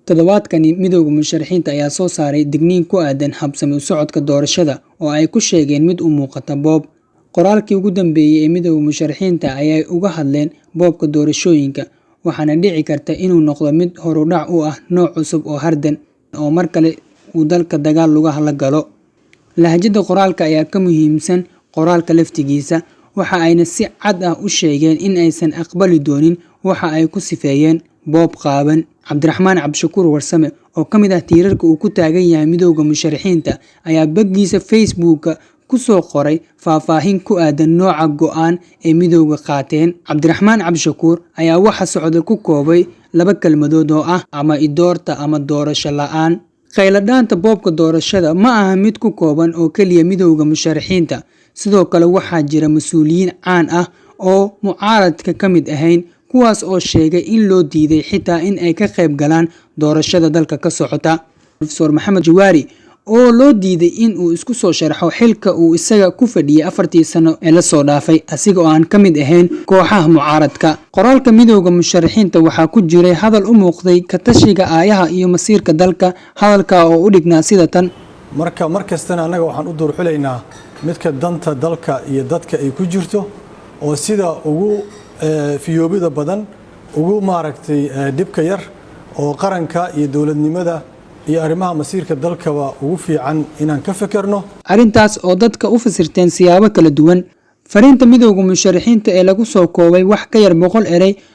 Toddobaadkani, Midowga Musharaxiinta ayaa soo saaray digniin ku aadan habsami u socodka doorashada oo ay ku sheegeen mid u muuqata boob. Qoraalkii ugu dambeeyay ee Midowga Musharaxiinta ayay uga hadleen boobka doorashooyinka, waxaana dhici karta inuu noqdo mid horudhac u ah nooc cusub oo hardan oo mar kale uu dalka dagaal lugaha la galo. Lahjadda qoraalka ayaa ka muhiimsan qoraalka laftigiisa, waxa ayna si cad ah u sheegeen in aysan aqbali doonin waxa ay ku sifeeyeen boob qaawan. Cabdiraxmaan Cabdishakuur Warsame, oo ka mid ah tiirarka uu ku taagan yahay Midowga Musharaxiinta, ayaa boggiisa Facebook ku soo qoray faahfaahin ku aadan nooca go'aan ee midowga qaateen. Cabdiraxmaan Cabdishakuur ayaa waxa socda ku koobay laba kelmadood oo ah ama idoorta ama doorasho la'aan. Khayladhaanta boobka doorashada ma aha mid ku kooban oo keliya Midowga Musharaxiinta. Sidoo kale waxaa jira mas'uuliyiin caan ah oo mucaaradka ka mid ahayn, kuwaas oo sheegay in loo diiday xitaa in ay ka qayb galaan doorashada dalka ka socota. Professor Maxamed Jawaari, oo loo diiday in uu isku soo sharxo xilka uu isaga ku fadhiyay 4-tii sano ee lasoo dhaafay, asiga oo aan ka mid ahayn kooxaha mucaaradka. Qoraalka Midowga Musharaxiinta waxaa ku jiray hadal u muuqday ka tashiga aayaha iyo masiirka dalka, hadalka oo u dhignaa sida tan: Marka mar kastana annaga waxaan u duurxulaynaa midka danta dalka iyo dadka ay ku jirto, oo sida ugu fiyoobida badan, ugu maaragtay dhibka yar, oo qaranka iyo dowladnimada iyo arrimaha masiirka dalkaba ugu fiican inaan ka fekerno. Arrintaas oo dadka u fasirteen siyaabo kala duwan. Fariinta Midowga Musharaxiinta ee lagu soo koobay wax ka yar 100 erey.